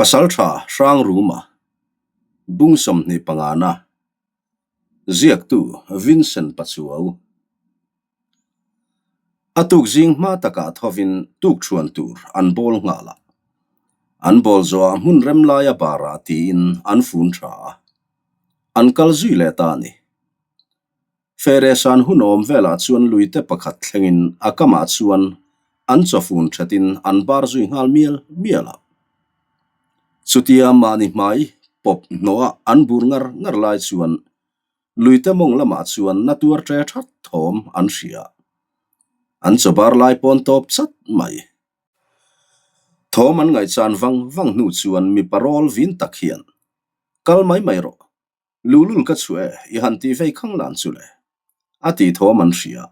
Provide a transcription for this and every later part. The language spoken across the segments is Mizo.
Pasaltha Hrangruma, Bung 25 na, Ziaktu Vincent Pachuau. A tuk zing hma takah thovin tukṭhuan tur an bawl nghal a. An bawl zawhah hmun rem laia barah tiin an fun ṭha a. An kal zui leh ta a ni. Feresan hun awm velah chuan luite pakhat thlengin a kamah chuan an chawfun ṭhatin an bar zui nghal mial mial a. Chutia mahni hmai pawp hnawha an bur ngar ngar lai chuan Luite mawng lamah chuan na tuar ṭe ṭhat thawm an hria. An chawbar lai pawn tawp chat mai. Thawm an ngaihchan vang vang hnu chuan mipa rawl vin tak hian, Kal mai mai rawh. Luhlul ka chhuah e, i han tih vei khang lan chu le. A tih thawm an hria.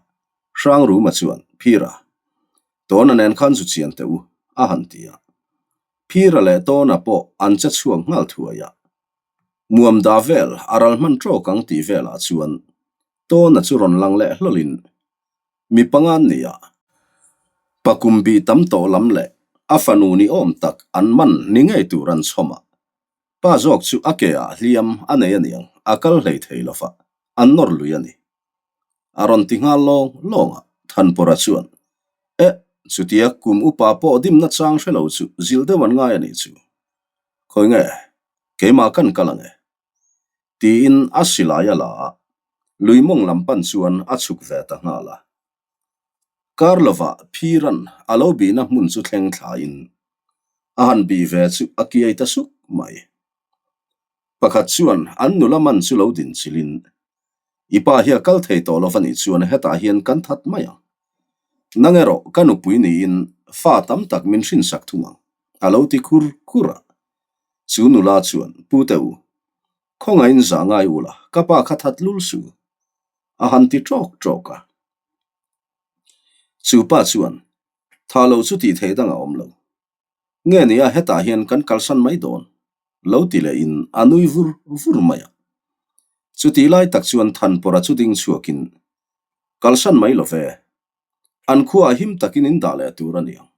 Hrangruma chuan, Phira, tawna nen khan zu chian teh u, a han ti a. Phira leh tawna pawh an che chhuak nghal thuai a. Muam da vel a ral hman tawk ang tih velah chuan Tawna chu rawn lang leh hlawlin mi panga an ni a, pakum bih tam tawh lam leh a fanu ni awm tak an man ni ngei tur an chhawm a, pa zawk chu a ke ah hliam a nei aniang a kal hlei thei lo va, an nawr lui a ni. A rawn ti nghal lawng lawng a, Thanpawra chuan, Eh, chutia kum upa pawh dimna chang hre lo chu zilh deuh an ngai a nih chu. Khawi nge, keimah kan kal ang e? Tiin a silai a la a, lui mawng lam pan chuan a chhuk ve ta nghal a. Kar lovah Phiran a lo bihna hmun chu thleng thlain a han bih ve chu a kiai ta suk mai. Pakhat chuan an nula man chu lo din chilhin, I pa hi a kal thei tawh lo va nih chuan hetah hian kan that mai ang. Nang erawh ka nupui niin fa tam tak min hrinsak thung ang, a lo ti khur khur a. Chu nula chuan, Pu te u, khawngaihin zah ngai u la, ka pa kha that lul su, a han ti ṭawk ṭawk a. Chu pa chuan, Tha lo chu tih theih dang a awm lo. Nge nia hetah hian kan kalsan mai dawn? Lo ti lehin a nui vur vur mai a. Chutih lai tak chuan Thanpawra chu ding chhuakin, Kalsan mai lo ve. An khuaah him takin in dah leh tur a ni ang.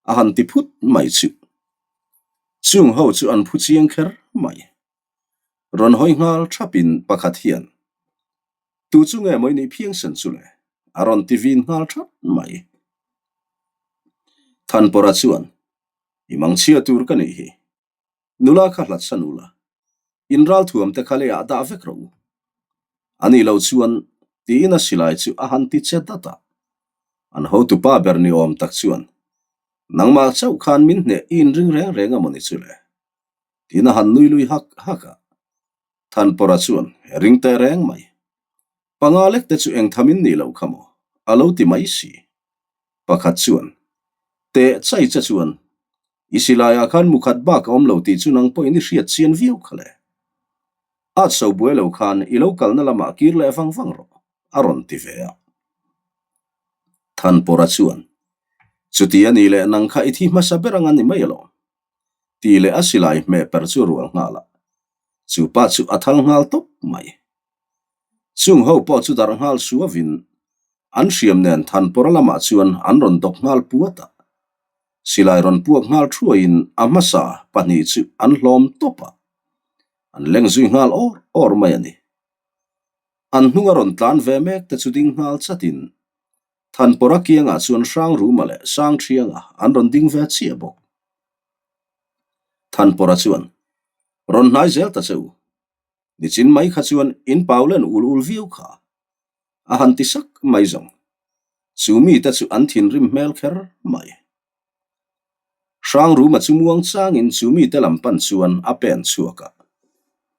A han ti phut mai chu. Chung ho chu an phu chiang kher mai. Rawn hawi nghal thapin pakhat hian, Tu chu nge maw i nih phiangsen chu le? A rawn ti vin nghal thap mai. Thanpawra chuan, I mangchhia tur ka nih hi. Nula kha hlatsan ula, in ralthuam te kha leiah dah vek rawh u. A nih loh chuan, tiin a silai chu a han ti che dat a. An hotupa ber ni awm tak chuan, Nangmah chauh khan min hneh i inring reng reng a maw ni chu le? Tiin a han nui lui hak hak a. Thanpawra chuan, Ring teh reng mai. Panga lek te chu eng tham in nih loh kha maw? A lo ti mai si. Pakhat chuan, Teh chai che chuan, i silaiah khan mukhat bak a awm lo tih chu nang pawhin i hriat chian viau kha le. At so buai lo khan i lo kalna lamah kir leh vang vang rawh, a rawn ti ve a. Thanpawra chuan, Chuti a nih leh nang kha i thi hmasa ber ang a ni mai alawm. Tih leh a silai hmeh per chu rual nghal a, chu pa chu a thal nghal tawp mai. Chung ho pawh chu darh nghal suavin an hriam nen Thanpawra lamah chuan an rawn dawk nghal puat a. Silai rawn puak nghal thuaiin a hmasa pahnih chu an hlawm tawp a, an leng zui nghal awr awr mai a ni. An hnunga rawn tlan ve mek te chu ding nghal chatin Thanpawra kiangah chuan Hrangruma leh Sangthianga an rawn ding ve chiah bawk. Thanpawra chuan, Rawn hnai zel ta che u. Nichin mai kha chuan in pau len ul ul viau kha. A han ti sak mai zawng. Chu mite chu an thinrim hmel kher mai. Hrangruma chu muang changin chu mite lam pan chuan a pen chhuak a.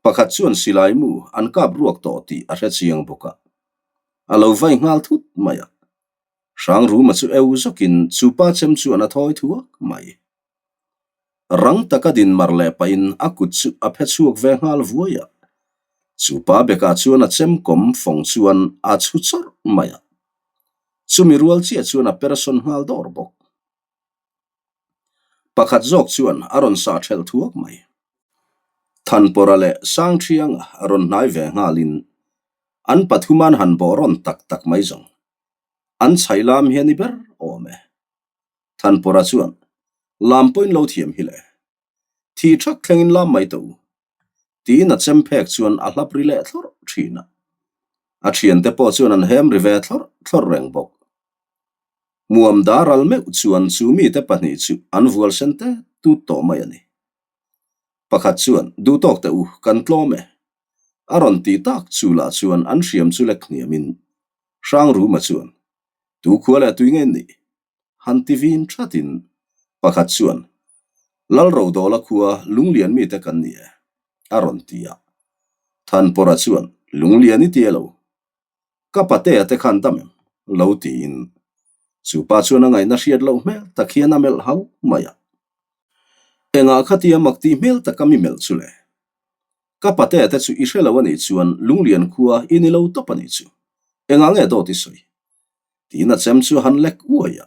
Pakhat chuan silai mu an kap ruak tawh tih a hre chiang bawk a. A lo vai nghal thut mai a. Hrangruma chu eu zawkin chu pa chem chuan a thawi thuak mai. Rang taka din mar leh pahin a kut chu a phe chhuak ve nghal vuai a. Chu pa bekah chuan a chem kawm fawng chuan a chhu chawrh mai a. Chumi rual chiah chuan a persawn nghal dawr bawk. Pakhat zawk chuan a rawn sah thelh thuak mai. Thanpawra leh Sangthianga rawn hnai ve nghalin an pathuman han bawh rawn tak tak mai zawng. An chhaih lam hi a ni ber awm e. Thanpawra chuan, Lam pawhin lo thiam hi le. Thih thak thlengin lam mai tawh u. Tiin a chem phek chuan a hlap ri leh thlawrh thin a. A thiante pawh chuan an hem ri ve thlawrh thlawrh reng bawk. Muam daral meuh chuan chu mite pahnih chu an vual sen tet tut tawh mai a ni. Pakhat chuan, Duhtawk teh u, kan tlawm e. A rawn ti tak chu lah chuan an hriam chu lek hniamin Hrangruma chuan, Tu khua leh tui nge nih? Han ti vin thatin pakhat chuan, Lalrodawla khua Lunglian mite kan ni e, a rawn ti a. Thanpawrha chuan, Lunglian i ti elo? Ka patea te khan dam em? Lo tiin chu pa chuan a ngaihna hriat loh hmel tak hian a melh hau mai a. Engah khatia mak tih hmel taka mi melh chu le? Ka patea te chu i hre lo a nih chuan Lunglian khua i ni lo tawp a nih chu. Engah nge dawt i sawi? Tiin a chem chu a han lek uai a.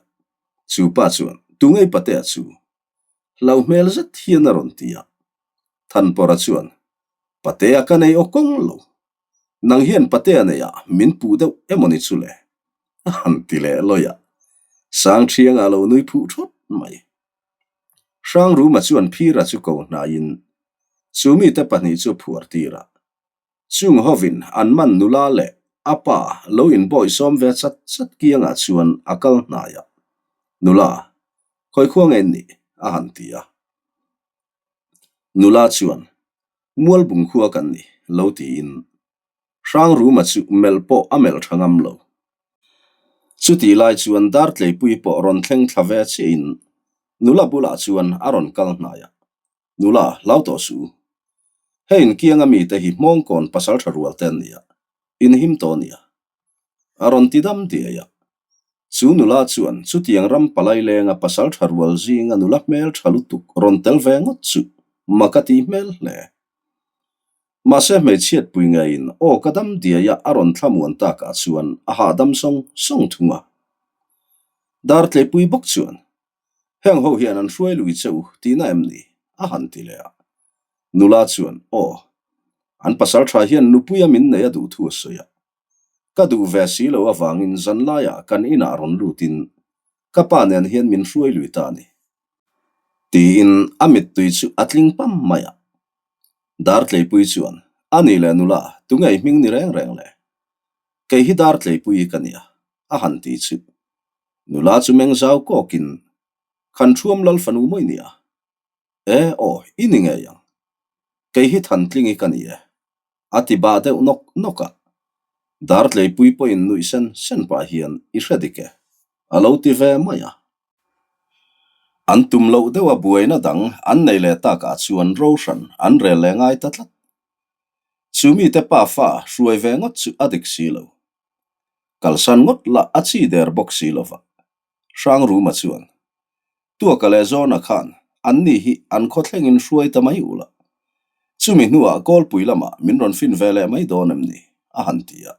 Chu pa chuan, Tu ngei patea chu? Hlau hmel zet hian a rawn ti a. Thanpawrha chuan, Patea ka nei aw kawng lo. Nang hian patea neiah min puh deuh emaw ni chu le? A han ti leh lawi a. Sangthianga lo nui phuh thawt mai. Hrangruma chuan Phira chu ko hnaiin chu mite pahnih chu phuar tir a. Chung hovin an man nula leh a pa lo inbawisawm ve chat chat kiangah chuan a kal hnai a. Nula, khawi khua nge nih? a han ti a. Nula chuan, Mualbung khua kan ni, lo tiin Hrangruma chu melh pawh a melh tha ngam lo. Chutih lai chuan Dartleipui pawh rawn thleng thla ve chiahin nula bulah chuan a rawn kal hnai a, Nula, hlau tawh suh u. Hei inkianga mite hi hmawngkawn pasal tha rual te an ni a, inhim tawh a nia. A rawn ti dam diai a. Chu nula chuan chutiang ram palai lenga pasal tha rual zinga nula hmel tha lutuk rawn tel ve ngawt chu mak a tih hmel hle. Mahse hmeichhiatpui ngeiin aw ka dam diai a a rawn thlamuan takah chuan a hahdam sawng sawng thung a. Dartleipui bawk chuan, Heng ho hian an hruai lui che u tihna em ni? a han ti leh a. Nula chuan, Aw, an pasal tha hian nupuia min nei a duh thu a sawi a. Ka duh ve si lo avangin zanlaiah kan inah rawn lutin ka pa nen hian min hruai lui ta a ni. Tiin a mittui chu a tling pam mai a. Dartleipui chuan, A ni leh nula, tunge i hming ni reng reng le? Kei hi Dartleipui ka nia, a han ti chu. Nula chu meng zau kawkin, Khan thuam lal fanu mawi nia. E aw, i ni ngei ang. Kei hi Thantlingi ka ni e. A ti bah deuh nawk nawk a. Dartleipui pawhin nuih sen sen pah hian i hre dik e, a lo ti ve mai a. An tum loh deuha buaina dang an nei leh takah chuan ro hran an rel leh ngai ta tlat. Chu mite pa fa hruai ve ngawt chu a dik si lo. Kalsan ngawt lah a chi der bawk si lova. Hrangruma chuan, Tuaka leh Zawna khan anni hi an khawthlengin hruai ta mai ula. Chumi hnuah Kawlpui lamah min rawn fin ve leh mai dawn em ni? a han ti a.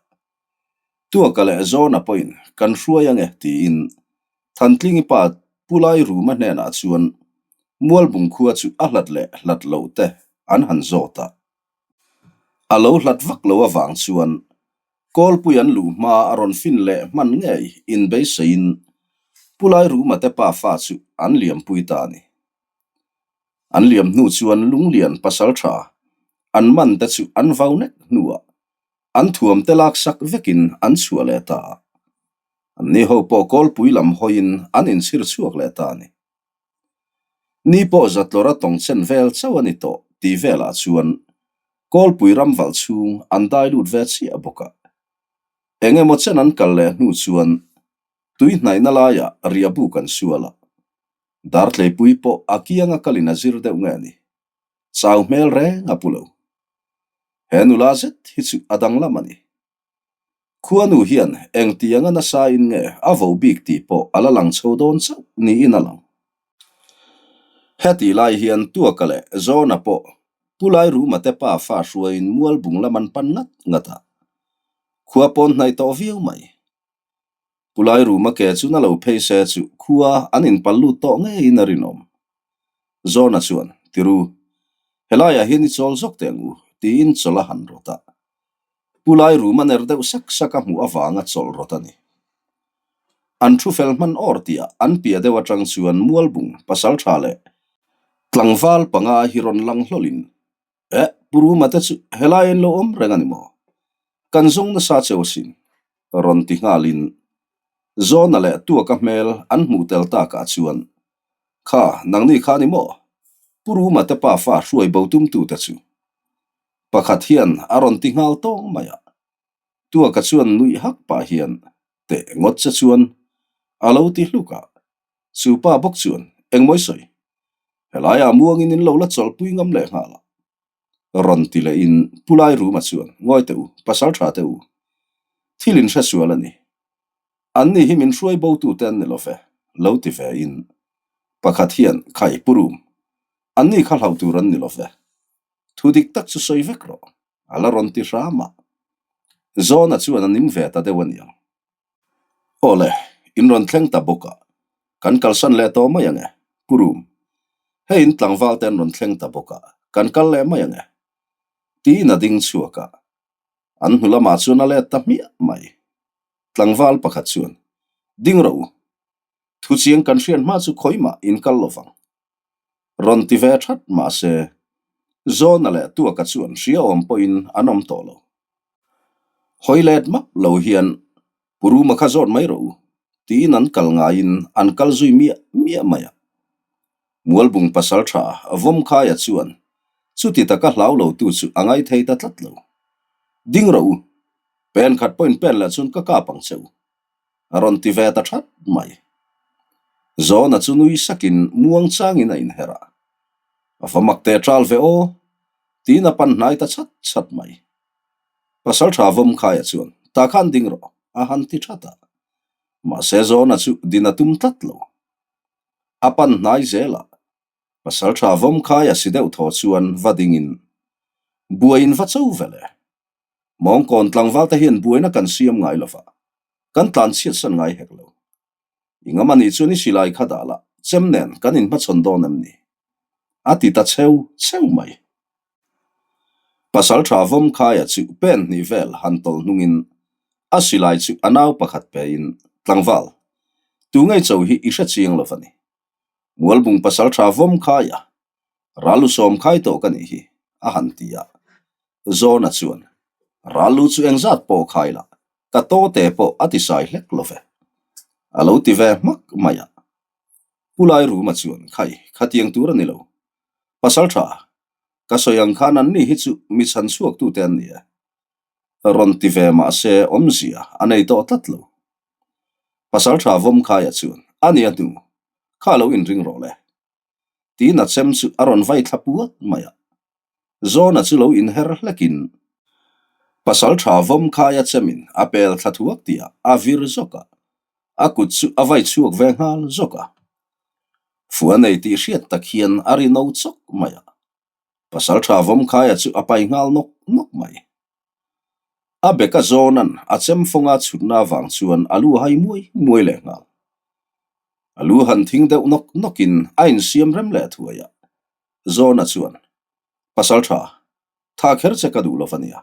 Tuaka leh Zawna pawhin kan hruai ange tiin Thantlingi pa Pu Lairuma hnenah chuan Mualbung khua chu a hlat leh hlat loh te an han zawt a. A lo hlat vak lo avang chuan Kawlpui an luh hma a rawn fin leh hman ngei inbeiseiin Pu Lairuma te pa fa chu an liampui ta a ni. An liam hnu chuan Lunglian pasal tha an man te chu an vau nek hnuah an thuam te laksak vekin an chhuah leh ta a. Anni ho pawh Kawlpui lam hawiin an inchhir chhuak leh ta a ni. Ni pawh zatlawr a tawng chen vel chauh a ni tawh tih velah chuan Kawlpui ram valh chhung an dai lut ve chiah bawk a. Eng emaw chen an kal leh hnu chuan tui hnaihna laiah riahbuk an sual a. Dartleipui pawh a kianga kalin a zir deuh nge ni. Chau hmel reng a pu lo. He nula zet hi chu a danglam a ni. Khuanu hian engtianga nasa in nge a vo bik tih pawh a la lang chho dawn chauh niin a lang. Hetih lai hian Tuaka leh Zawna pawh Pu Lairuma te pa fa hruaiin Mualbung lam an pan ngat ngat a, khua pawn hnaih tawh viau mai. Pu Lairuma ke chu na lo phei se chu khua an inpal lut tawh ngeiin a rinawm. Zawna chuan, Tiru, helaiah hian i chawl zawk teh ang u, tiin chawlh a han rawt a. Pu Lairuma ner deuh sak sak a hmuh avanga chawlh rawt a ni. An thu fel hman awr tihah an piah deuh atang chuan Mualbung, Pasaltha leh. Tlangval panga hi rawn lang hlawlin, Eh, Pu Ruma te chu helai an lo awm reng a ni maw? Kan zawng nasa cheu asin, rawn ti nghalin Zawna leh Tuaka hmel an hmuh tel takah chuan, Kha, nangni kha a ni maw? Pu Ruma te pa fa hruai bo tumtute chu. Pakhat hian a rawn ti nghal tawng mai a. Tuaka chuan nuih hak pah hian, Teh ngawt che chuan a lo ti hluk a. Chu pa bawk chuan, Engmawi sawi? Helaiah muangin in lo la chawlhpui ngam leh nghal a. Rawn ti lehin Pu Lairuma chuan, Ngawi teh u, pasal tha teh u. Thil in hre sual a ni. Anni hi min hruai bo tute an ni lo ve, lo ti ve in. Pakhat hian, Khai, Pu Rum, anni kha hlauh tur an ni lo ve. Thu dik tak chu sawi vek rawh, a la rawn ti hram a. Zawna chuan a ning ve ta deuh a niang. Aw le, in rawn thleng ta bawk a, kan kalsan leh tawh mai ang e, Pu Rum. Hei in tlangval te an rawn thleng ta bawk a, kan kal leh mai ang e. Tiin a ding chhuak a, an hnu lamah chuan a let ta hmiah mai. Tlangval pakhat chuan, Ding rawh u, thuchiang kan hriat hma chu khawimah in kal lo vang. Rawn ti ve that mahse, Zawna leh Tuaka chuan hriaawm pawhin an awm tawh lo. Hawi let map lo hian Pu Ruma kha zawt mai rawh u, tiin an kal ngaiin an kal zui miah miah mai a. Mualbung pasal tha Vawmkhaia chuan chuti taka hlau lo tu chu a ngai thei ta tlat lo. Ding rawh u, pen khat pawhin pen leh chuan ka kap ang che u, a rawn ti ve ta that mai. Zawna chu nui sakin muang changin a inherh a, A va mak teh ṭal ve aw, tiin a pan hnai ta chat chat mai. Pasal ṭha Vawmkhaia chuan, Ta khan ding rawh, a han ti that a. Mahse Zawna chu din a tum tlat lo. A pan hnai zel a, Pasal ṭha Vawmkhaia si deuh thaw chuan va dingin, Buaiin va cho ve le. Mawngkawn tlangval te hian buaina kan siam ngai lo va, kan tlan chhiatsan ngai hek lo. I ngam a nih chuan i silai kha dah lah, chem nen kan inhmachhawn dawn em ni? A ti ta cheu cheu mai. Pasal tha Vawmkhaia chu pen hnih vel han tawlh hnungin a silai chu a nau pakhat pein, Tlangval, tu ngei cho hi i hre chiang lo va ni. Mualbung pasal tha Vawmkhaia, Ralu sawmkhai tawh ka nih hi, a han ti a. Zawna chuan, Ralu chu engzat pawh khai lah, ka tawte pawh a tisai hlek lo ve. A lo ti ve hmak mai a. Pu Lairuma chuan, Khai, khatiang tur a ni lo. Pasal tha, ka sawi ang khan anni hi chu mi chhan chhuaktute an ni e. Rawn ti ve mah se awmzia a nei tawh tlat lo. Pasal tha Vawmkhaia chuan, A nia hnu, kha lo inring rawh le. Tiin a chem chu a rawn vai thla puat mai a. Zawna chu lo inher hlekin pasal tha Vawmkhaia chemin a pel thla thuak tih ah a vir zawk a, a kut chu a vai chhuak ve nghal zawk a. Fu a nei tih hriat tak hian a ri no chawk mai a. Pasal tha Vawmkhaia chu a pai nghal nawk nawk mai. A beka Zawna'n a chem fawnga chhutna avang chuan a lu hai muai muai leh nghal. A lu han thing deuh nawk nawkin a insiam rem leh thuai a. Zawna chuan, Pasal tha, tha kher che ka duh lo va nia.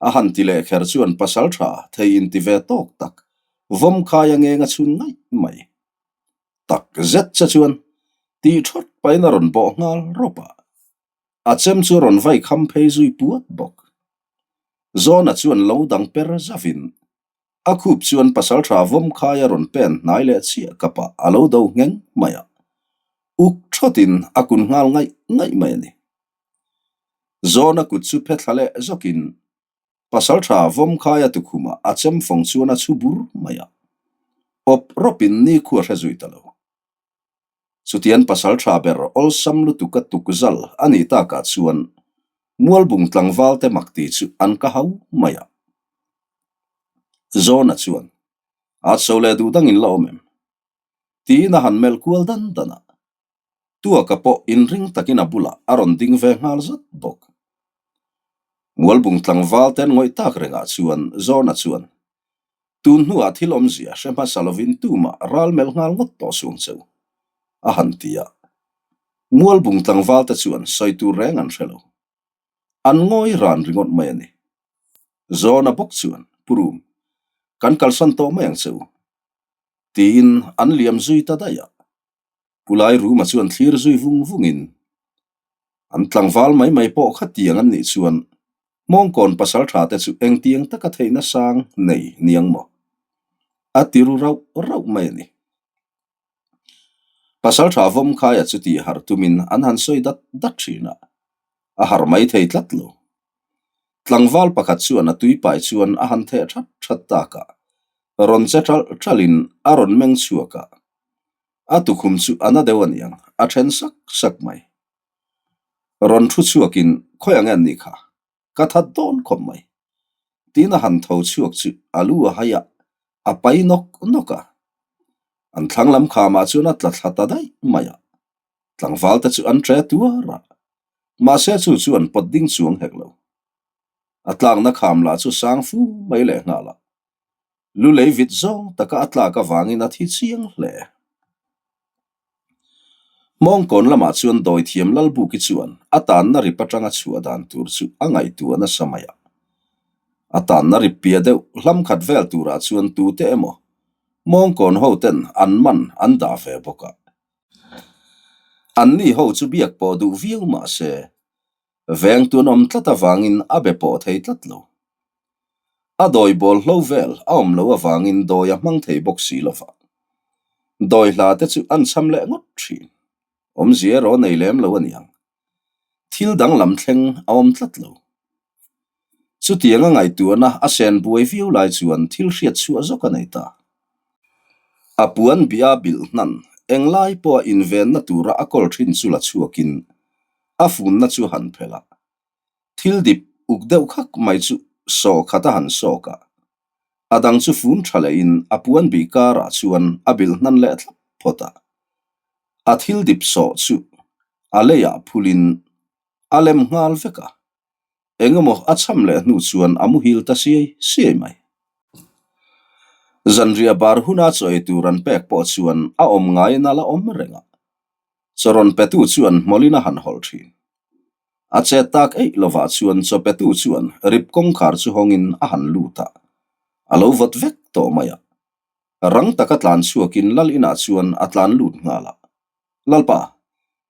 A han ti leh kher chuan pasal tha thei inti ve tawk tak Vawmkhaia ngeng a chhun ngaih mai. Tak zet che chuan tih thawt pahin a rawn bawh nghal rawp a. A chem chu a rawn vai kham phei zui puat bawk. Zawna chuan lo dang per zavin a khup chuan pasal tha Vawmkhaia rawn pen hnai leh chiah kapah a lo do ngheng mai a. Uk thawtin a kun nghal ngaih ngaih mai a ni. Zawna kut chu phe thla leh zawkin pasal tha Vawmkhaia tukhumah a chem fawng chuan a chhu bur mai a. Awp rawpin nikhua hre zui ta lo. Chutian pasal tha ber awlsam lutuka tukzal a nih takah chuan Mualbung tlangval te mak ti chu an ka hau mai a. Zawna chuan, A chho leh duh dangin la awm em? Tiin a han melh kual dan dan a. Tuaka pawh inring takin a bulah a rawn ding ve nghal zat bawk. Mualbung tlangval te an ngawih tak rengah chuan Zawna chuan, Tun hnuah thil awmzia hre hmasa lovin tumah ral melh nghal ngawt tawh suang cheu, a han ti a. Mualbung tlangval te chuan sawi tur reng an hre lo. An ngawi ran ringawt mai a ni. Zawna bawk chuan, Pu Rum, kan kalsan tawh mai ang cheu, tiin an liam zui ta daih a. Pu Lairuma chuan thlir zui vung vungin, An tlangval mai mai pawh khatiang an nih chuan Hmawngkawn pasaltha te chu engtiang taka theihna sang nei niang maw? A ti ru rauh rauh mai a ni. Pasaltha Vawmkhaia chu tih harh tumin an han sawi dat dat thin a, a harh mai thei tlat lo. Tlangval pakhat chuan a tuipai chuan a han theh that that tak a, rawn che ṭalh ṭalhin a rawn meng chhuak a. A tukhum chu a na deuh a niang, a then sak sak mai. Rawn thu chhuakin khawi ang en nih kha, ka that dawn khawp mai. Tiin a han tho chhuak chu a lu a hai a, a pai nawk nawk a. An thlang lam khamah chuan a tla thla ta daih mai a. Tlangval te chu an ṭe tuar a, mahse chu chu an pawt ding chuang hek lo. A tlakna kham lah chu sang fu mai lehnghal a. Lu lei vit zawng taka a tlak avangin a thi chiang hle. Hmawngkawn lamah chuan Dawithiam Lalbuki chuan a tanna rip atanga chhuah dan tur chu a ngaihtuah nasa mai a. A tanna rip piah deuh hlam khat vel turah chuan tute emaw Hmawngkawn ho ten an man an dah ve bawk a. Anni ho chu biak pawh duh viau mah se, veng tun awm tlat avangin a be pawh thei tlat lo. A dawi bawl hlo vel a awm lo avangin dawi a hmang thei bawk si lova. Dawi hla te chu an cham leh ngawt thin. Awmzia erawh nei lem lo a niang. Thil danglam thleng a awm tlat lo. Chutiang a ngaihtuahna a sen buai viau lai chuan thil hriat chhuah zawk a nei ta. A puan bia bilh hnan englai pawha invenna tura a kawl thin chu la chhuakin a funna chu han phelh a. Thil dip uk deuh khak mai chu saw khat a han sawk a, a dang chu fun tha lehin a puan bih karah chuan a bilh hnan leh thlap phawt a. A thil dip sawh chu a leiah phulin a lem nghal vek a, engemaw a cham leh hnu chuan a muhil ta siai siai mai. Zanriah bar huna chaw ei tur an pek pawh chuan a awm ngaiin a la awm reng a, chaw rawn petu chuan hmawlin a han hawlh thin. A chet tak eih lovah chuan chaw petu chuan rip kawngkhar chu hawngin a han lut a, a lo vawt vek tawh mai a. Rang taka tlan chhuakin lal inah chuan a tlan lut nghal a. Lalpa,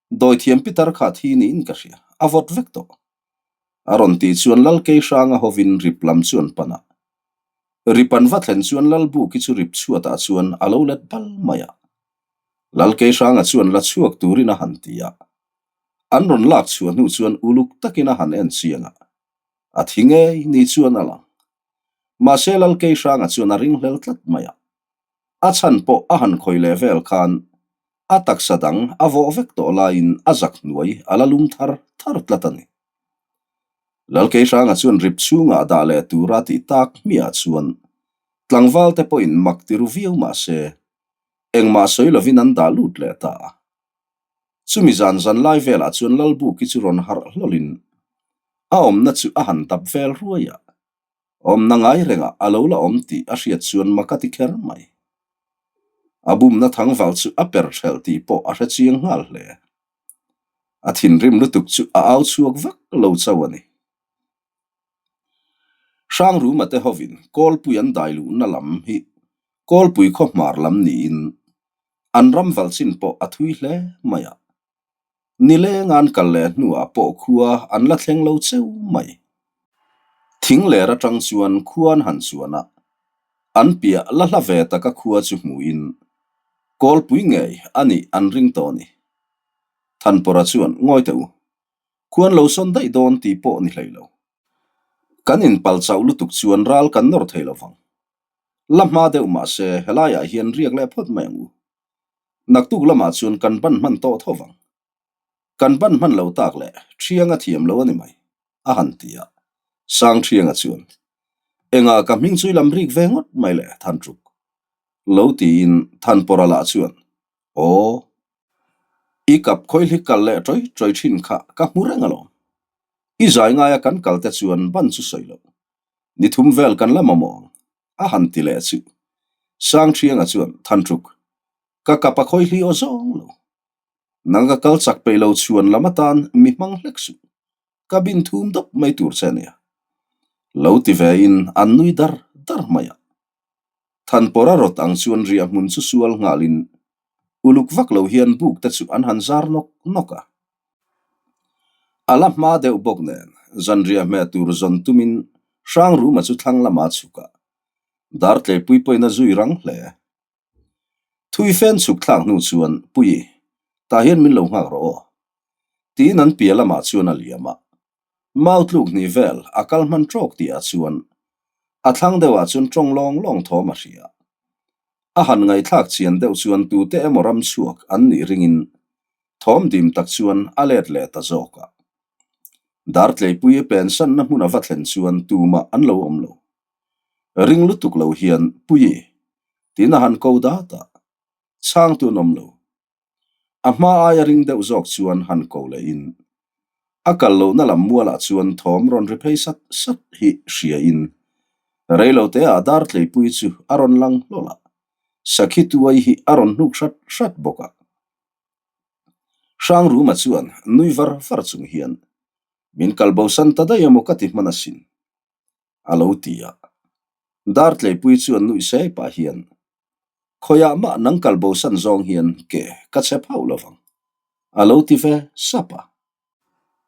dawithiam pitar kha thi niin ka hria, a vawt vek tawh. A rawn tih chuan lal kei hranga hovin rip lam chu an pan a. Rip an va thlen chuan lal buki chu rip chhuatah chuan a lo let bal mai a. Lal kei hranga chuan la chhuak turin a han ti a. An rawn lak chhuah hnu chuan uluk takin a han en chiang a, a thi ngei ni chuan a lang. Mahse Lal Kei Hranga chuan a ringhlel tlat mai a, a chhan pawh a han khawih leh vel khan a taksa dang a vawh vek tawh laiin a zak hnuai a la lum thar thar tlat a ni. Lal Kei Hranga chuan rip chhungah dah leh tura tih tak hmiah chuan tlangval te pawhin mak ti ru viau mahse engmah sawi lovin an dah lut leh ta a. Chumi zan zan lai velah chuan Lalbuki chu rawn harh hlawlhin a awmna chu a han dap vel ruai a, awmna ngai rengah a lo la awm tih a hriat chuan mak a ti kher mai. A bumna thangval chu a per ṭhelh tih pawh a hre chiang nghal hle. A thinrim lutuk chu a au chhuak vak lo chauh a ni. Hrangruma te hovin Kawlpui an dai luhna lam hi Kawlpui khaw hmar lam niin an ram valh chin pawh a thui hle mai a. Nileng an kal leh hnuah pawh khua an la thleng lo cheu mai. Thing ler atang chuan khua an han chuan a, an piah la hla ve taka khua chu hmuhin Kawlpui ngei a nih an ring tawh a ni. Thanpawrha chuan ngawi teh u, Khuan lo sawn daih dawn tih pawh ni hlei lo. Kan inpal chauh lutuk chuan ral kan nawr thei lo vang. La hma deuh mah se helaiah hian riak leh phawt mai ang u. Naktuk lamah chuan kan ban hman tawh tho vang. Kan ban hman lo tak leh Thianga thiam lo a ni mai, a han ti a. Sang Thianga chuan, Engah ka hming chu i lam rik ve ngawt mai le, Thantruk. Lo tiin Thanpawrha lah chuan, Aw. I kap khawihli kal leh ṭawi ṭawi ṭhin kha ka hmu reng alawm. I zai ngaia kan kal te chuan ban chu sawi lo. Ni thum vel kan la mamawh ang, a han ti leh chu. Sangṭhianga chuan, Thanṭuk, ka kap a khawihli aw zawng lo. Nang ka kal chak peih lo chhuan lam atan mi hmang hlek suh. Ka bin thum dawp mai tur che ania. Lo ti ve in an nui dar dar mai a. Thanpawrha rawt ang chuan riahhmun chu sual nghalin. Uluk vak lo hian buk te chu an han zar nawk nawk a. A la hma deuh bawk nen zanriah hmeh tur zawn tumin Hrangruma chu thlang lama a chhuk a, Dartleipui pawhin a zui rang hle. Thui fen chhuk thlak hnu chuan, Puii, tah hian min lo nghak rawh aw. Tiin an piah lamah chuan a liam a. Mau tluk hnih vel a kal hman tawk tihah chuan a thlang deuhah chuan tawng lawng lawng thawm a hria. A han ngaihthlak chian deuh chuan tute emaw ram chhuak an nih ringin thawm dim tak chuan a let leh ta zawk a. Dartleipui pensanna hmun a va thlen chuan tumah an lo awm lo. Ring lutuk lo hian Puii tiin a han ko dat a, chhangtu an awm lo. A hma aia ring deuh zawk chuan han ko leh in a kal lohna lam mualah chuan thawm rawn ri phei sat sat hi hria in reilo te ah Dartleipui chu a rawn lang hlawl a, Sakhi tuai hi a rawn hnuk hrat hrat bawk a. Hrangruma chuan nui var var chung hian min kal bosan ta daih emaw ka ti hman asin. A lo ti a. Dartleipui chuan nuih sei pah hian, Khawiah mah nang kal bosan zawng hian ke ka chhe phauh lo vang, a lo ti ve sap a.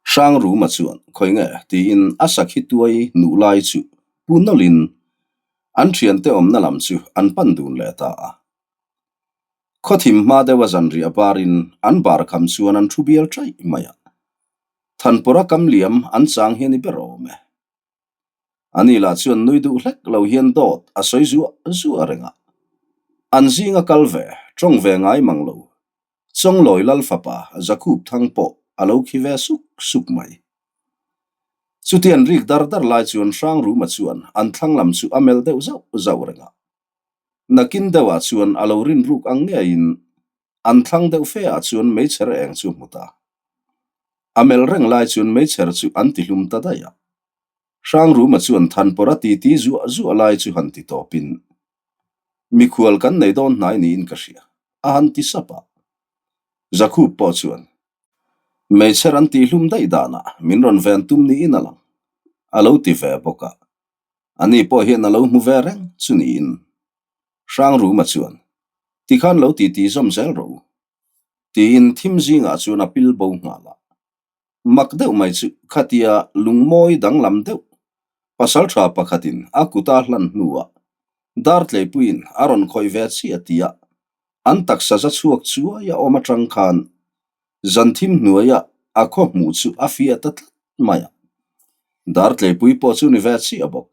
Hrangruma chuan, Khawi nge? tiin a sakhi tuai nuh lai chu pu nawlhin an thiante awmna lam chu an pan dun leh ta a. Khawthim hma deuha zanriah barin an bar kham chuan an thu bial chaih mai a. Thanpawra kam liam an chang hi a ni ber awm e. Ani lah chuan nui duh hlek lo hian dawt a sawi zuah zuah reng a. An zinga kal ve, tawng ve ngai mang lo. Chawnglawi Lal fapa Jakub Thang pawh a lo khi ve suk suk mai. Chutian rik dar dar lai chuan Hrangruma chuan an thlang lam chu a melh deuh zauh zauh reng a. Nakin deuhah chuan a lo rin ruk ang ngeiin an thlang deuh fe ah chuan meichher eng chu a hmu ta. A melh reng lai chuan meichher chu an ti hlum ta daih a. Hrangruma chuan Thanpawra titi zuah zuah lai chu han ti tawpin, Mikhual kan nei dawn hnai niin ka hria, a han ti sap a. Jakub pawh chuan, Meichher an tih hlum daih danah min rawn ven tum niin a lang, a lo ti ve bawk a. Ani pawh hian a lo hmu ve reng chu niin. Hrangruma chuan, Tikhan lo titi zawm zel rawh u, tiin thim zingah chuan a pil bo nghal a. Mak deuh mai chu khatia lungmawi danglam deuh pasaltha pakhatin a kuta hlan hnuah Dartleipuiin a rawn khawih ve chiah tia an taksa za chhuak chuai a awm atang khan zan thim hnuaia a khaw hmuh chu a fiah ta tlat mai a. Dartleipui pawh chu ni ve chiah bawk.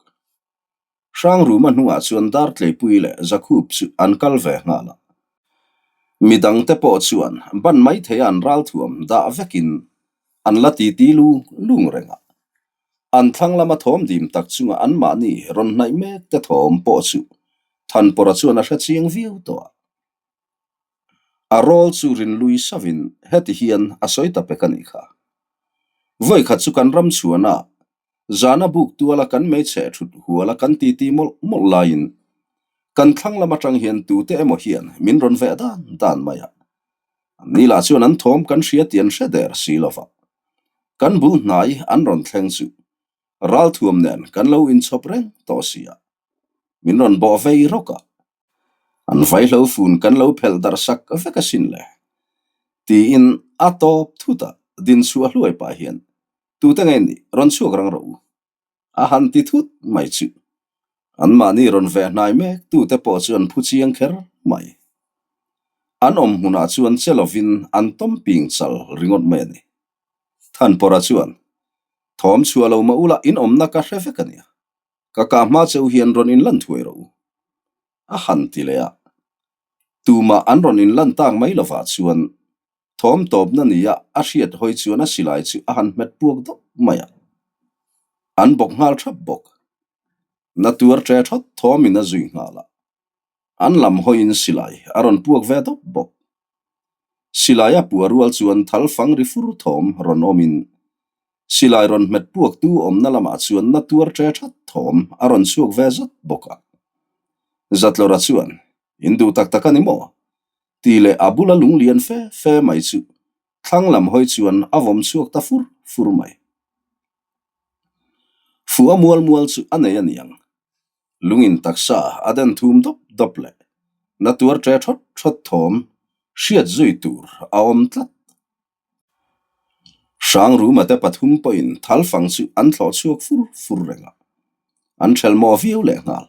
Hrangruma hnungah chuan Dartleipui leh Jakub chu an kal ve nghal a. Midangte pawh chuan ban mai theia an ralthuam dah vekin an la titi lung lung reng a. An thlang lama thawm dim tak chunga anmahni rawn hnaih mek te thawm pawh chu Thanpawra chuan a hre chiang viau tawh a. A rawl chu rinlui savin heti hian a sawi ta pek a nih kha. Vawikhat chu kan ram chhuana zana buk tuala kan hmeichhe thut huala kan titi mawlh mawlh laiin kan thlang lam atang hian tute emaw hian min rawn veh dan dan mai a. Anni lah chuan an thawm kan hria tih an hre der si lova. Kan bul hnai an rawn thleng chu ralthuam nen kan lo inchhawp reng tawh si a. Min rawn bawh vei rawk a. An vaihlo fun kan lo phelh darh sak vek asin le. Tiin a tawp thut a, din chhuah hluai pah hian, Tute nge nih, rawn chhuak rang rawh u. A han ti thut mai chu. Anmahni rawn veh hnai mek tute pawh chu an phu chiang kher mai. An awm hmunah chuan che lovin an tawm ping chal ringawt mai a ni. Thanpawrha chuan, Thawm chhuah lo mah ula in awmna ka hre vek a nia. Ka kah hma cheu hian rawn inlan thuai rawh u. A han ti leh a. Tumah an rawn inlan tak mai lovah chuan thawm tawpna nia a hriat hawi chuan a silai chu a han hmet puak dawp mai a. An bawk nghal thap bawk. Na tuar ṭe thawt thawmin a zui nghal a. An lam hawiin silai a rawn puak ve dawp bawk. Silai a pua rual chuan thal fang ri fur thawm rawn awmin silai rawn hmet puaktu awmna lamah chuan na tuar ṭe ṭhat thawm a rawn chhuak ve zat bawk a. Zatlawra chuan, In duh tak tak a ni maw? tih leh a bula lung lian fe fe mai chu thlang lam hawi chuan a vawm chhuak ta fur fur mai. Fuh a mual mual chu a nei a niang. Lungin taksa a den thum dawp dawp leh na tuar ṭe ṭhawt ṭhawt thawm. Hriat zui tur a awm tlat. Hrangruma te pathum pawhin thalfang chu an thlawh chhuak fur fur reng a, an ṭhelh maw viau lehnghal.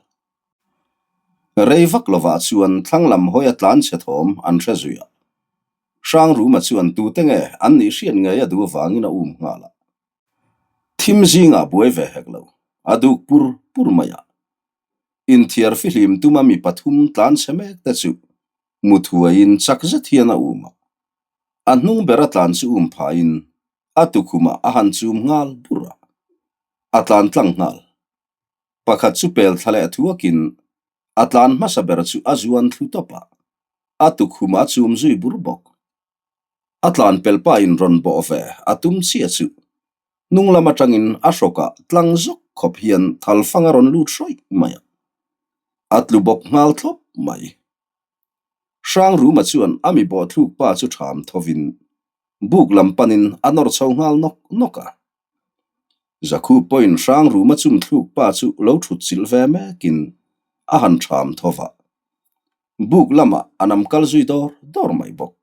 Rei vak lovah chuan thlang lam hawia tlan chhe thawm an hre zui a. Hrangruma chuan tute nge an nih hriat ngei a duh avangin a um nghal a. Thim zingah buai ve hek lo, a duk pur pur mai a. Inthiar fihlim tuma mi pathum tlan chhe mek te chu muthuaiin chak zet hian a um a. A hnung bera tlan chu um phaiin a tukhumah a han chum nghal bur a, a tlan tlang nghal. Pakhat chu pel thla leh thuakin a tlan hmasa ber chu a zuan thlu tawp a, a tukhumah a chum zui bur bawk. A tlan pel pahin rawn bawh ve a tum chiah chu hnung lam atangin a hrawkah tlang zawk khawp hian thalfang a rawn lut hrawih mai a, a tlu bawk nghal thlawp mai. Hrangruma chuan a mi bawhthluk pa chu ṭham thovin buk lam panin a nawr chho nghal nawk nawk a. Zakhup pawhin Hrangruma chumthluk pa chu lo ṭhut chilh ve mekin a han ṭham tho va. Buk lamah a nam kal zui dawr dawr mai bawk.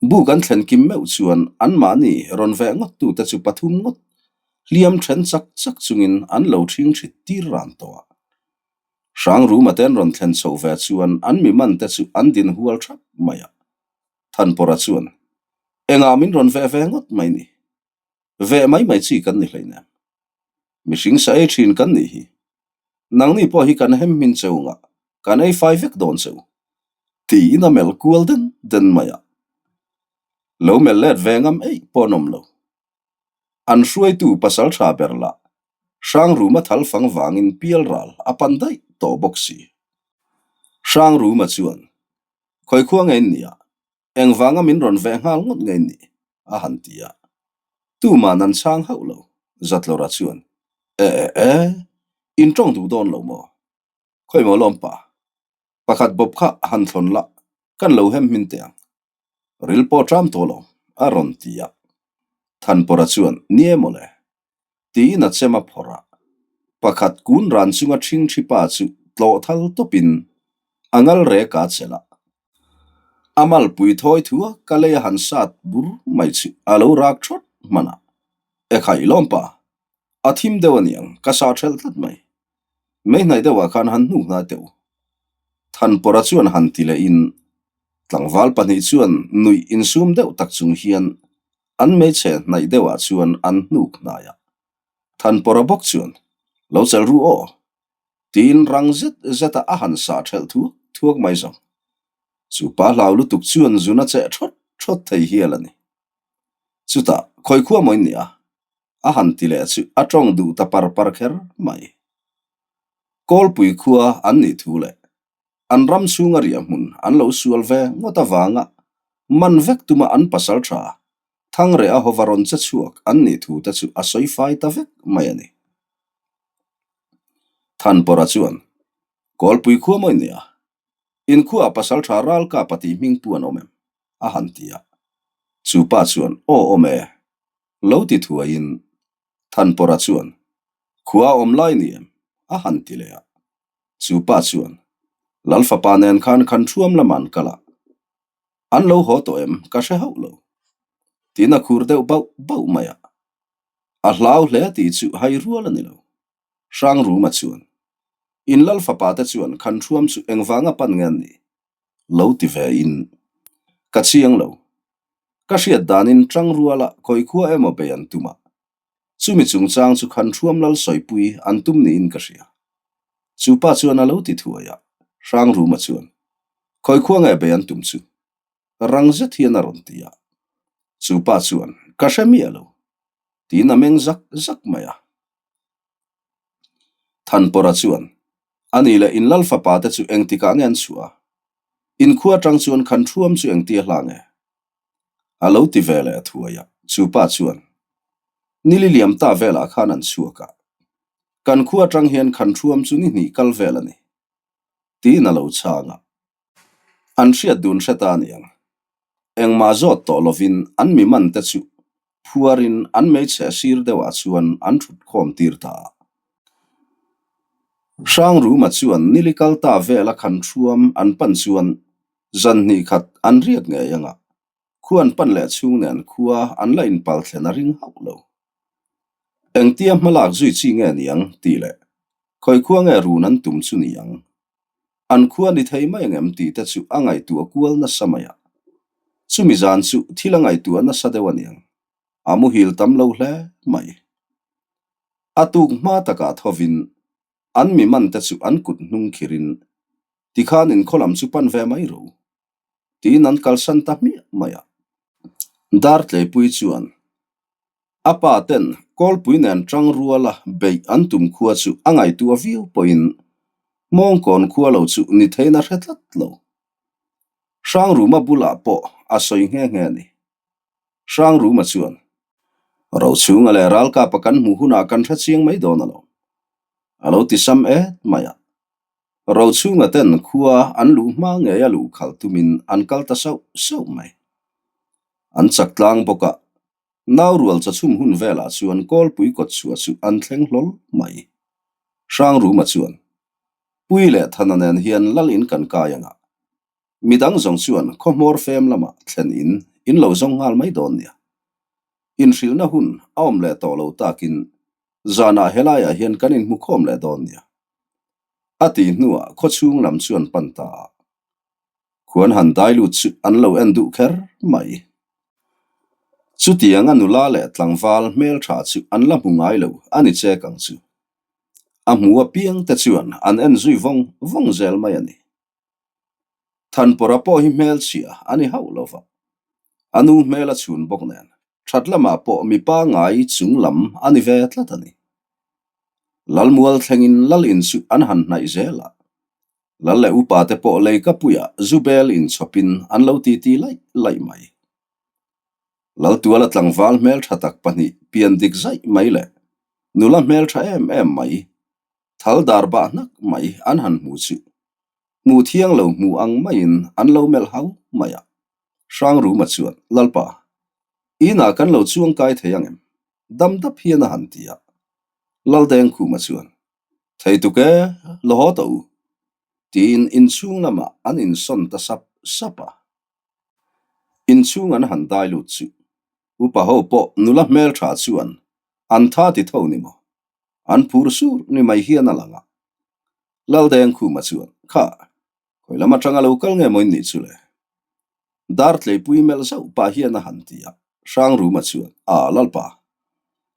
Buk an thlen kim meuh chuan anmahni rawn veh ngawt tute chu pathum ngawt hliam then chak chak chungin an lo ṭhing ṭhit tir ran tawh a. Hrangruma te an rawn thlen chhoh ve chuan an mi man te chu an din hual thap mai a. Thanpawrha chuan, Engah min rawn veh ve ngawt mai ni? Veh mai mai chi kan ni hleinem. Mihring sa ei thin kan nih hi. Nangni pawh hi kan hem hmin cheu ngah, kan ei fai vek dawn cheu. Tiin a melh kual den den mai a. Lo melh let ve ngam eih pawh an awm lo. An hruaitu pasal tha ber lah Hrangruma thal fang vangin pialral a pan daih tawh bawk si. Hrangruma chuan, Khawi khua nge in nia? Engvanga min rawn veh nghal ngawt nge in nih? a han ti a. Tuman an chhang hauh lo, Zatlawra chuan, E e e, in tawng duh dawn lo maw? Khawi maw lawm pa? Pakhat bawp kha han thlawn la, kan lo hem hmin teh ang. Ril pawh ṭam tawh lo, a rawn ti a. Thanpawrha chuan, Ni e mawle, tiin a chem a phawrh a. Pakhat kun ran chunga ṭhingṭhi pa chu tlawh thal tawpin a ngal rek a chelh a. A malpui thawi thua ka lei a han sat bur mai chu a lo rak ṭhawt hman a. Ekhai lawm pa, a thim deuh a niang, ka sa ṭhelh tlat mai. Mei hnaih deuhah khan han hnuk hnai teh u. Thanpawrha chuan han ti lehin tlangval pahnih chuan nuih insum deuh tak chung hian an hmeichhe hnaih deuhah chuan an hnuk hnai a. Thanpawrha bawk chuan, Lo chelh ru aw! tiin rang zet zeta a han sah ṭhelh thuak thuak mai zawng. Chu pa hlau lutuk chuan zun a cheh ṭhawt ṭhawt thei hial a ni. Chutah, Khawi khua maw in nia? A han ti leh chu a tawng duh ta par par kher mai. Kawlpui khua an nih thu leh an ram chhunga riah hmun an lo sual ve ngawt avanga man vek tuma an pasal tha Thangreh a hova rawn che chhuak an nih thu te chu a sawi fai ta vek mai a ni. Thanpawrha chuan, Kawlpui khua mawi nia, Inkhuaah pasal tha Ralkapa tih hming pu an awm em? a han ti a. Chu pa chuan, Aw awm e, lo ti thuaiin Thanpawrha chuan, Khua a awm lai ni em? a han ti leh a. Chu pa chuan, Lal fapa nen khan khan thuam lamah an kal a, an lo haw tawh em ka hre hauh lo, tiin a khur deuh bauh bauh mai a. A hlau hle tih chu hai rual a ni lo. Hrangruma chuan, In lal fapa te chuan khan thuam chu engvanga pan nge an nih? Lo ti ve in, Ka chiang lo. Ka hriat danin Tangruala khawi khua emaw bei an tum a. Chumi chungchang chu khan thuam lal sawipui an tum niin ka hria. Chu pa chuan a lo ti thuai a, Hrangruma chuan, Khawi khua nge bei an tum chu? Rang zet hian a rawn ti a. Chu pa chuan, Ka hre miah lo. Tiin a meng zak zak mai a. Thanpawrha chuan, A ni leh in lal fapa te chu engtikah nge an chhuah a? In khua atang chuan khan thuam chu engtia hla nge? A lo ti ve leh a thuai a, chu pa chuan, Ni li liam ta velah khan an chhuak a, kan khua atang hian khan thuam chu ni hnih kal vel a ni, tiin a lo chhang a. An hriat dun hre ta a ni ang. Engmah zawt tawh lovin an mi man te chu phuarin an hmeichhe sir deuhah chuan an thut khawm tir ta a. Hrangruma chuan nili kal ta vela khan thuam an pan chuan. Zan hnih khat an riak ngei anga khua an pan leh chhung nen khua an la inpal thlen a ring hauh lo. Engtia hmalak zui chi nge niang tih leh khawi khua nge run an tum chu ni ang. An khua ni thei mai angem tih te chu a ngaihtuah kual nasa mai a. Chumi zan chu thil a ngaihtuah nasa deuh aniang. A muhil tam lo hle mai. A tuk hma takah thovin an mi man te chu an kut hnung khirin tikhan inkhaw lam chu pan ve mai ro tiin an kalsan ta hmiah mai a. Dartleipui chuan a pa ten kawlpui nen tang ruala beih an tum khua chu a ngaihtuah viau pawhin Hmawngkawn khua lo chu ni theiin a hre tlat lo. Hrangruma bulah pawh a sawi nghe nghe a ni. Hrangruma chuan, Rochhunga leh Ralkapa kan hmuh hunah kan hre chiang mai dawn alawm, a lo ti sam et mai a. Rochhunga ten khua an luh hma ngei a luh khalh tumin an kal ta sauh sauh mai. An chak tlang bawk a, Naurual chawchhum hun velah chuan Kawlpui kawtchhuah chu an thleng hlawl mai. Hrangruma chuan, Pui leh Thana nen hian lal in kan kai ang a, Midang zawng chuan khaw hmawr fem lamah thlen in in lo zawng nghal mai dawn nia. Inhrilhna hun a awm leh tawh lo takin zanah helaiah hian kan inhmu khawm leh dawn nia. A tih hnuah khaw chhung lam chuan pan ta a. Khuan han dai lut chu an lo en duh kher mai. Chutianga nula leh tlangval hmeltha chu an la hmu ngai lo a ni chek ang chu. A hmu apiang te chuan an en zui vawng vawng zel mai a ni. Thanpawrha pawh hi hmelchhia a ni hauh lo va, a nu hmel a chhun bawk nen that lamah pawh mipa ngai chung lam a ni ve tlat a ni. Lalmual thlengin lal in chu an han hnaih zel a, lal leh upa te pawh leikapuiah zu bel inchhawpin an lo titi laih laih mai. Laltuala tlangval hmeltha tak pahnih pian dik zaih mai leh nula hmeltha em em mai Thal dar bah hnak mai an han hmu chu hmu thiang lo hmu ang maiin an lo melh hau mai a. Hrangruma chuan, Lalpa, inah kan lo chuang kai thei ang em? Dam dap hian a han ti a. Laldengkhuma chuan, Thei tuk e, la haw tawh u, tiin inchhung lamah an insawn ta sap sap a. Inchhung an han dai lut chu upa ho pawh nula hmeltha chuan an tha ti tho ni maw? An phur sur ni mai hian a lang a. Laldengkhuma chuan, Kha, khawi lam atanga lo kal nge maw in nih chu le? Dartleipui melh zauh pah hian a han ti a. Hrangruma chuan, A, Lalpa,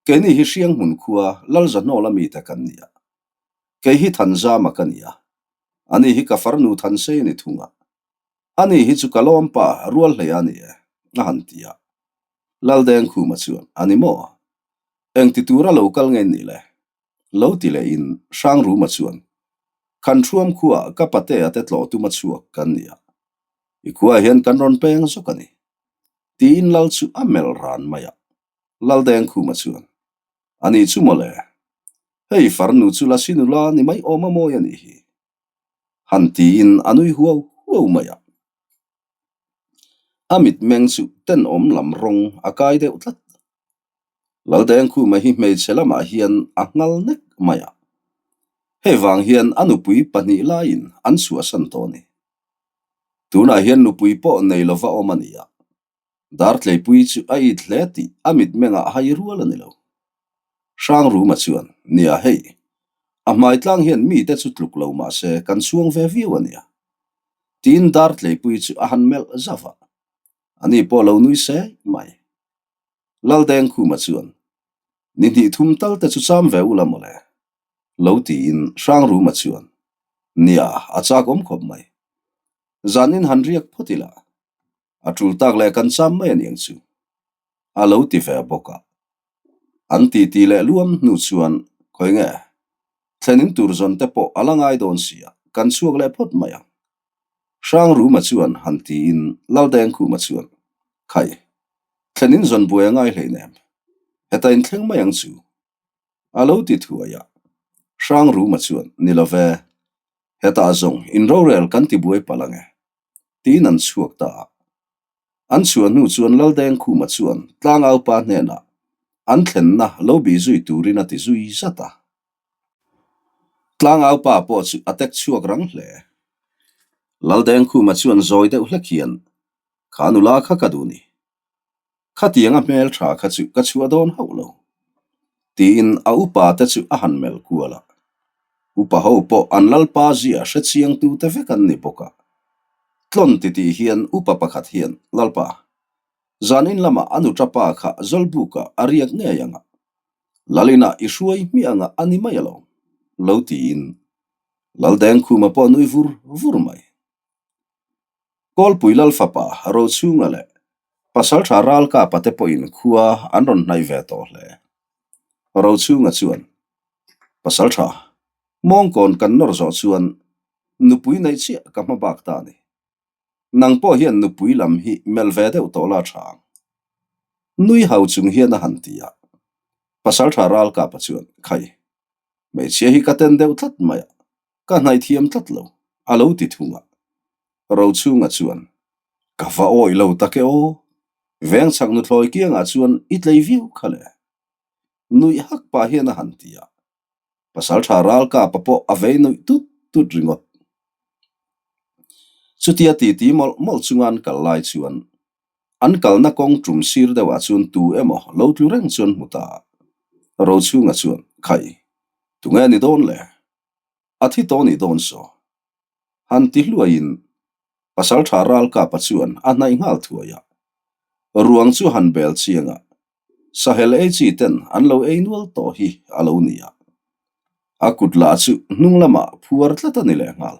keini hi Hrianghmun khua Lalzahnawla mite kan ni a. Kei hi Thanzama ka ni a. Ani hi ka farnu Thansei a ni thung a. Ani hi chu ka lawmpa Rualhleia a ni e, a han ti a. Laldengkhuma chuan, A ni maw? Engti tura lo kal nge nih le? Lo ti leh in Hrangruma chuan, Khan Thuam khuaah ka patea te tlawh tuma chhuak kan ni a, i khuaah hian kan rawn peng zawk a ni, tiin Lal chu a melh ran mai a. Laldengkhuma chuan, A nih chu mawle, hei farnu chu Lasi nula ni mai awm a mawi a nih hi, han tiin a nui huau huau mai a. A mitmeng chu tenawm lam rawng a kai deuh tlat. Laldengkhuma hi hmeichhe lamah hian a nghal nek mai a. Hei vang hian a nupui pahnih laiin an chhuahsan tawh a ni. Tunah hian nupui pawh nei lova awm a ni a. Dartleipui chu a it hle tih a mitmengah hai rual a ni lo. Hrangruma chuan, Nia hei, a hmai tlang hian mite chu tluk lo mah se kan chhuang ve viau a nia. Tiin Dartleipui chu a han melh zauh a. Ani pawh lo nui se mai. Laldengkhuma chuan, Ni hnih thum tal te chu cham ve ula mawle. Lo tiin Hrangruma chuan, Nia, a chak awm khawp mai. Zanin han riak phawt ila. A tul tak leh kan cham mai a niang chu. A lo ti ve bawk a. An titi leh luam hnu chuan, Khawi nge? Thlenin tur zawn te pawh a la ngai dawn si a, kan chhuak leh phawt mai ang. Hrangruma chuan han tiin Laldengkhuma chuan, Khai, thlenin zawn buai a ngai hleinem. Heta inthleng mai ang chu. A lo ti thuai a. Hrangruma chuan, Ni lo ve, hetah zawng in rorel kan ti buai palh ang e. Tiin an chhuak ta a. An chhuah hnu chuan Laldengkhuma chuan tlangaupa hnenah an thlenna lo bih zui turin a ti zui zat a. Tlangaupa pawh chu a tek chhuak rang hle. Laldengkhuma chuan zawi deuh hlek hian, Kha nula kha ka duh ni. Khatianga hmel tha kha chu ka chhuah dawn hauh lo. Tiin a upa te chu a han melh kual a. Upa ho pawh an lalpa zia hre chiang tu te vek an ni bawk a. Tlawn titih hian upa pakhat hian, Lalpa, zanin lamah a nuṭa pa kha Zawlbuka a riak ngei ang a. Lalina i hruai hmiah anga a ni mai alawm, lo tiin Laldengkhuma pawh a nui vur vur mai. Kawlpui Lal fapa Rochhunga leh Pasalṭha Ralkapa te pawhin khua an rawn hnaih ve tawh hle. Rochhunga chuan, Pasalṭha, mawngkawn kan nawr zawh chuan nupui neih chiah ka hma bak ta a ni. Nang pawh hian nupui lam hi melh ve deuh tawh la tha ang. Nui hau chung hian a han ti a. Pasalṭha Ralkapa chuan, Khai, hmeichhia hi ka ten deuh tlat mai a, ka hnaih thiam tlat lo, a lo ti thung a. Rochhunga chuan, Ka va awih lo tak e aw, vengchhak nuthlawi kiangah chuan i tlei viau kha le. Nuih hak pah hian a han ti a. Pasalṭha Ralkapa pawh a vei nuih tut tut ringawt. Chutia titi mawlh mawlh chunga an kal lai chuan an kalna kawng tum sir deuhah chuan tu emaw lo tlu reng chuan hmu ta a. Rochhunga chuan, Khai, tunge ni dawn le? A thi tawh nih dawn saw. Han ti hluaiin Pasalṭha Ralkapa chuan a hnaih nghal thuai a. Ruang chu han bel chiang a, Sahel ei chi ten an lo ei nual tawh hi a lo ni a. A kut lah chu hnung lamah phuar tlat a ni lehnghal.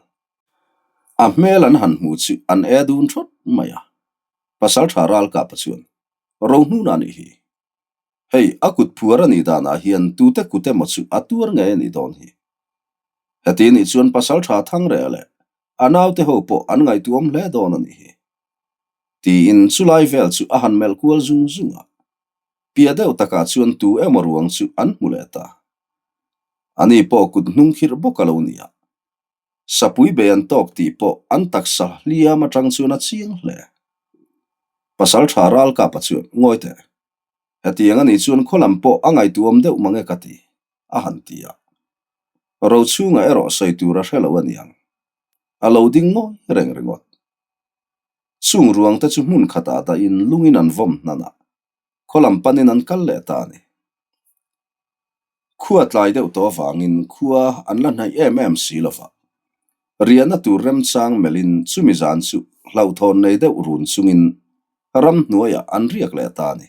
A hmel an han hmu chu an e dun thawt mai a. Pasalṭha Ralkapa chuan, Rohnuna nih hi. Hei, a kut phuar a nih danah hian tute kut emaw chu a tuar ngei a nih dawn hi. Heti nih chuan pasalṭha Thangreh leh a naute ho pawh an ngaihtuam hle dawn a nih hi. Tiin chulai vel chu a han melh kual zung zung a. Piah deuh takah chuan tu emaw ruang chu an hmu leh ta. Ani pawh kut hnung khirh bawk a lo ni a. Sapui bei an tawk tih pawh an taksa hliam atang chuan a chiang hle. Pasalṭha Ralkapa chuan, Ngawi teh, hetiang a nih chuan khaw lam pawh a ngaihtuam deuh mang e ka ti, a han ti a. Rochhunga erawh sawi tur a hre lo a niang. A lo ding ngawi reng ringawt. Chung ruang te chu hmun khatah dahin lungin an vawm hnan a, khaw lam panin an kal leh ta a ni. Khua tlai deuh tawh avangin khua an la hnaih em em si lo va. Riahna tur remchang melhin chumi zan chu hlauhthawn nei deuh run chungin ramhnuaiah an riak leh ta a ni.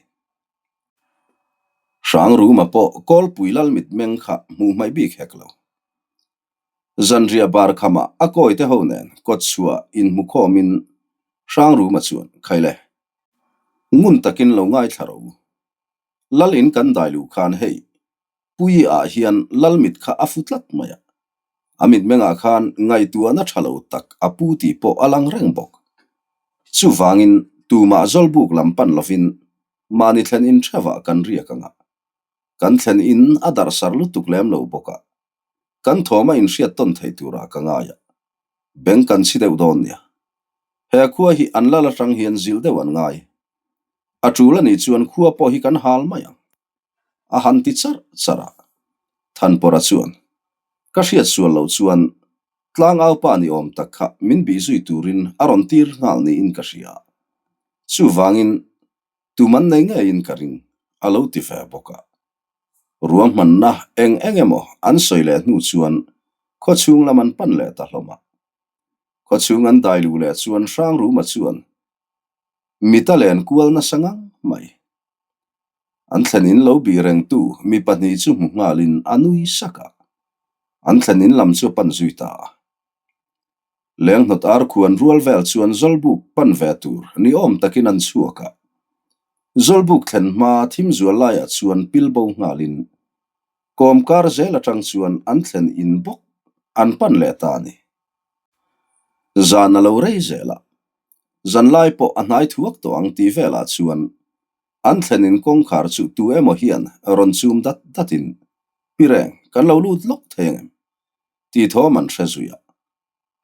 Hrangruma pawh Kawlpui lal mitmeng kha hmuh hmaih bik hek lo. Zanriah bar khamah a kawite ho nen kawtchhuah inhmukhawmin Hrangruma chuan, Khaile, ngun takin lo ngaithla rawh u. Lal in kan dai luh khan hei, Pui ah hian lal mit kha a fu tlat mai a. A mitmengah khan ngaihtuahna tha lo tak a pu tih pawh a lang reng bawk. Chuvangin tumah Zawlbuk lam pan lovin mahni thlen in theuhah kan riak ang a. Kan thlen in a darhsar lutuk lem lo bawk a. Kan thawm a inhriat tawn thei turah ka ngai a. Beng kan chhi deuh dawn nia. He khua hi an lal atang hian zilh deuh an ngai. A tul a nih chuan khua pawh hi kan hal mai ang. A han ti charh charh a. Thanpawrha chuan, Ka hriat sual loh chuan tlangaupa ni awm tak kha min bih zui turin a rawn tir nghal niin ka hria. Chuvangin tuman nei ngeiin ka ring, a lo ti ve bawk a. Ruahmanna eng eng emaw an sawi leh hnu chuan khawchhung lam an pan leh ta hlawm a. Khawchhung an dai luh leh chuan Hrangruma chuan mit a len kual nasa ngang mai. An thlen in lo bih rengtu mi pahnih chu hmu nghalin a nui sak a, an thlen in lam chu a pan zui ta a. Lenghnawt ar khuan rual vel chuan Zawlbuk pan ve tur ni awm takin an chhuak a. Zawlbuk thlen hma thim zual laiah chuan pil bo nghalin kawmkar zel atang chuan an thlen in bawk an pan leh ta a ni. Zan a lo rei zel a, zanlai pawh a hnai thuak tawh ang tih velah chuan an thlen in kawngkhar chu tu emaw hian rawn chum dat datin, Pi Reng, kan lo lut lawk thei ang em? Tih thawm an hre zui a.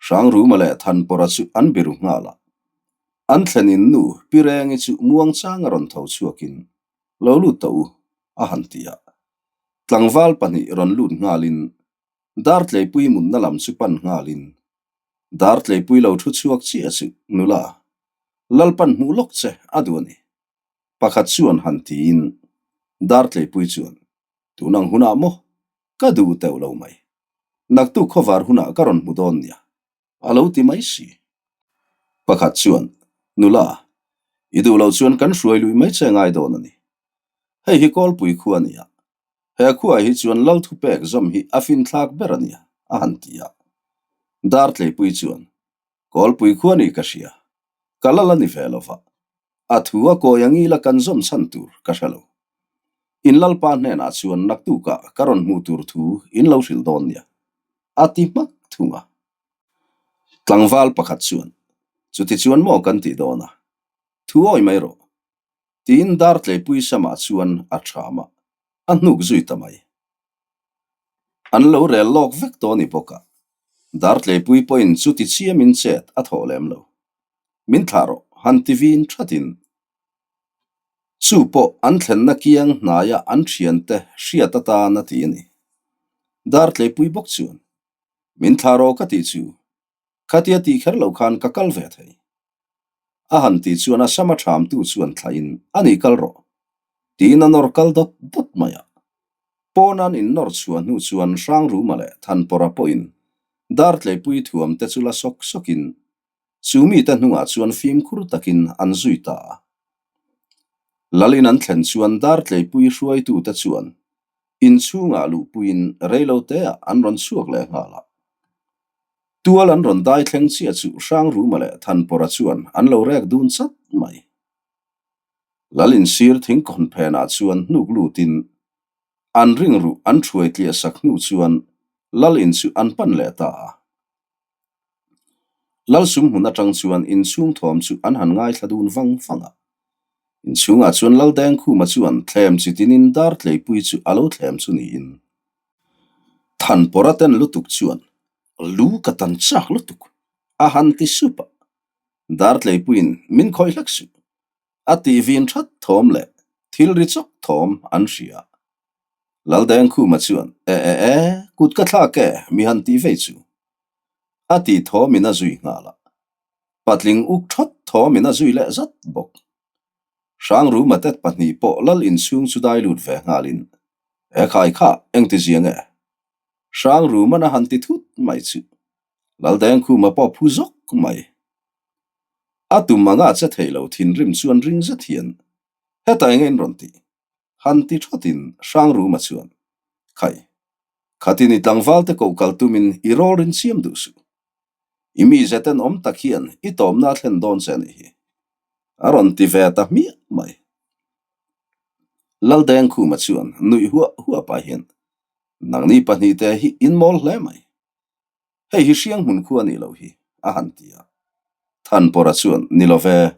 Hrangruma leh Thanpawrha chu an biru nghal a. An thlen in nu Pi Rengi chu muangchang a rawn tho chhuakin, Lo lut tawh u, a han ti a. Tlangval pahnih rawn lut nghalin Dartleipui mutna lam chu pan nghalin. Dartleipui lo thu chhuak chiah chu nula, Lalpan hmuh lawk che a duh a ni. Pakhat chuan han tiin Dartleipui chuan, Tun ang hunah maw? Ka duh teuh lo mai. Naktuk khawvar hunah ka rawn hmu dawn nia. A lo ti mai si. Pakhat chuan, Nula, i duh loh chuan kan hruai lui mai che ngai dawn a ni. Hei hi Kawlpui khua a ni a, he khuaah hi chuan Lal thupek zawm hi a finthlak ber a nia, a han ti a. Dartleipui chuan, Kawlpui khua ni ka hria, ka lal a ni ve lo va, a thu a kawi angila kan zawm chhan tur ka hre lo. In Lalpa hnenah chuan naktukah ka rawn hmuh tur thu in lo hrilh dawn nia, a ti hmak thung a. Tlangval pakhat chuan, Chuti chuan maw kan tih dawn a? Thu awi mai rawh. Tiin Dartleipui samah chuan a ṭham a, a hnuk zui ta mai. An lo rel lawk vek tawh a ni bawk a, Dartleipui pawhin chuti chiamin chet a thawh lem lo. Min thlah rawh, han ti vin thatin. Chu pawh an thlenna kiang hnaia an thiante hriat atan a ti a ni. Dartleipui bawk chuan, Min thlah rawh ka tih chu, khatia tih kher loh khan ka kal ve thei. A han tih chuan a sama thamtu chuan thlahin, A ni kal rawh, tiin a nawr kal dawt dawt mai a. Pawn an innawr chhuah hnu chuan Hrangruma leh Thanpawra pawhin Dartleipui thuam te chu la sawk sawkin chu mite hnungah chuan fimkhur takin an zui ta a. Lalin an thlen chuan Dartleipui hruaitute chuan inchhungah luhpuiin reiloteah an rawn chhuak leh nghal a. Tual an rawn dai thleng chiah chu Hrangruma leh Thanpawra chuan an lo rek dun chat mai. Lal insir thingkawn phenah chuan hnuk lutin an ringruh an thuai tliah sak hnu chuan Lal in chu an pan leh ta a. Lal sumhmun atang chuan inchhung thawm chu an han ngaithla dun vang vang a. Inchhungah chuan Lal Dengkhuma chuan thlem chi tinin Dartleipui chu a lo thlem chu niin Thanpawra ten lutuk chuan lu ka tan chak lutuk a han ti sup a. Dartleipuiin min khawih hlek suh a tih vin that thawm leh thil ri chawk thawm an hria. Laldengkhuma chuan, E e e, kut ka thlak e, mi han tih vei chu. A tih thawmin a zui nghal a. Patling uk thawt thawmin a zui leh zat bawk. Hrangruma tet pahnih pawh lal inchhung chu dai lut ve nghalin, E khai kha, engti zia nge? Hrangruman a han ti thut mai chu. Laldengkhuma pawh phu zawk mai. A tum anga che thei lo thinrim chuan ring zet hian, Heta enge in rawn tih? Han ti thatin Hrangruma chuan, Khai, khatin i tlangvalte koh kal tumin i rawl rin chiam duh suh. I mi zeten awm tak hian i tawmna a thlen dawn che a nih hi. A rawn ti ve ta hmiah mai. Laldengkhuma chuan nuih huah huah pah hian, Nangni pahnihte hi in mawl hle mai. Hei hi Hrianghmun khu a nih loh hi, a han ti a. Thanpawra chuan, Ni lo ve,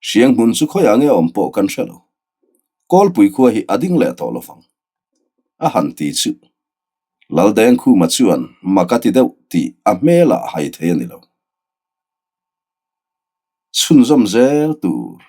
Hrianghmun chu khawiah nge awm pawh kan hre lo. Kawlpui khua hi a ding leh tawh lovang, a han ti chu. Laldengkhuma chuan mak a ti deuh tih a hmelah hai thei a ni lo. Chhunzawm zel tur.